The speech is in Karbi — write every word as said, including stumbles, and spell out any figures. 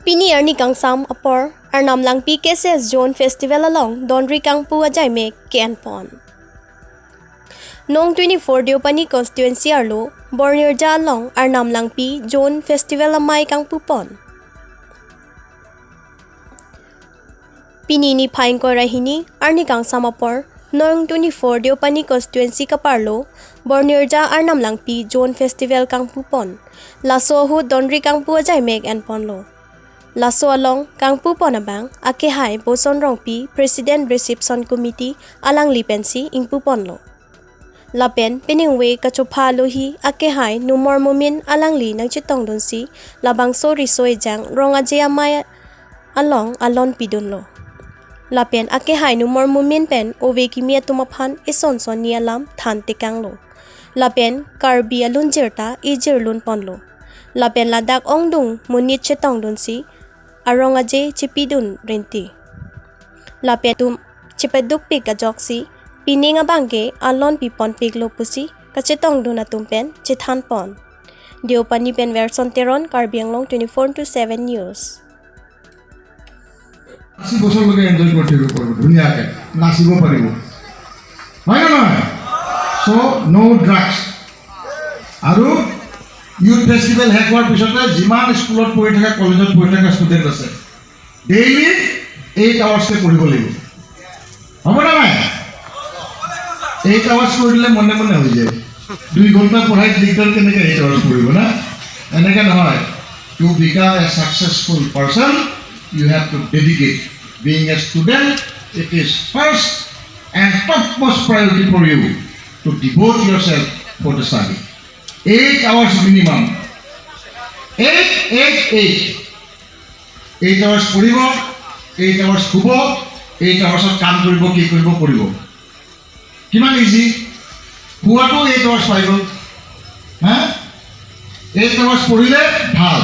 Pini arni kangsam apor, Arnam Langpi K S S Zone Festival along donri kangpu ajaimek ke-enpon. Nong twenty-four Deopani constituency arlo Bornirja along Arnam Langpi Zone Festival amei kangpupon. Pini niphai ingkoi ra hini arni kangsam apor, Nong twenty-four Deopani constituency kaparlo Bornirja Arnam Langpi Zone Festival kangpupon. Laso ahut donri kangpu ajaimek enponlo. Laso along kangpupon abang akehai Boson Rongpi, President Reception Committee, alangli pensi ingpuponlo. Lapen peningve kachopha alohi akehai Numor Momin alangli nangchetongdunsi labangso riso ejang Rong Aje amei along alon pidunlo. Lapen akehai Numor Momin pen ove kimi atum aphan ison sonni alam than tekanglo. Lapen Karbi alunjir ta ejirlunponlo. Lapen ladak ongdung monit chetongdunsi arong aje chepidun rinti. Lapen atum chepadukpik ajoksi pining abangke alon piponpiklo pusi kachetongdun atum pen chethanpon. Deopani pen Verson Teron, Karbi Anglong twenty-four into seven News. আশী বছৰলৈকে এনজয় কৰি থাকিব পাৰিব ধুনীয়াকে, নাচিব পাৰিব, হয় নে নহয়? চ' ন' ড্ৰাগছ। আৰু ইউথ ফেষ্টিভেল শেষ হোৱাৰ পিছতে যিমান স্কুলত পঢ়ি থকা, কলেজত পঢ়ি থকা ষ্টুডেণ্ট আছে, ডেইলি এইট আৱাৰ্ছকে পঢ়িব লাগিব। হ'ব নে নাই? এইট আৱাৰ্ছ পঢ়িলে মনে মনে হৈ যায়। দুই ঘণ্টা পঢ়াই দিগদাৰ, কেনেকে এইট আৱাৰ্ছ পঢ়িব না? এনেকে নহয়। To become a successful person, you have to dedicate. Being a student, it is first and topmost priority for you to devote yourself for the study. Eight hours minimum. Eight, eight, eight. Eight hours পঢ়িব, eight hours শুব, এইট আৱাৰ্ছত কাম কৰিব, কি কৰিব কৰিব। কিমান ইজি। শুৱাটো eight hours পাই গ'ল। হা? Eight hours পঢ়িলে ভাল।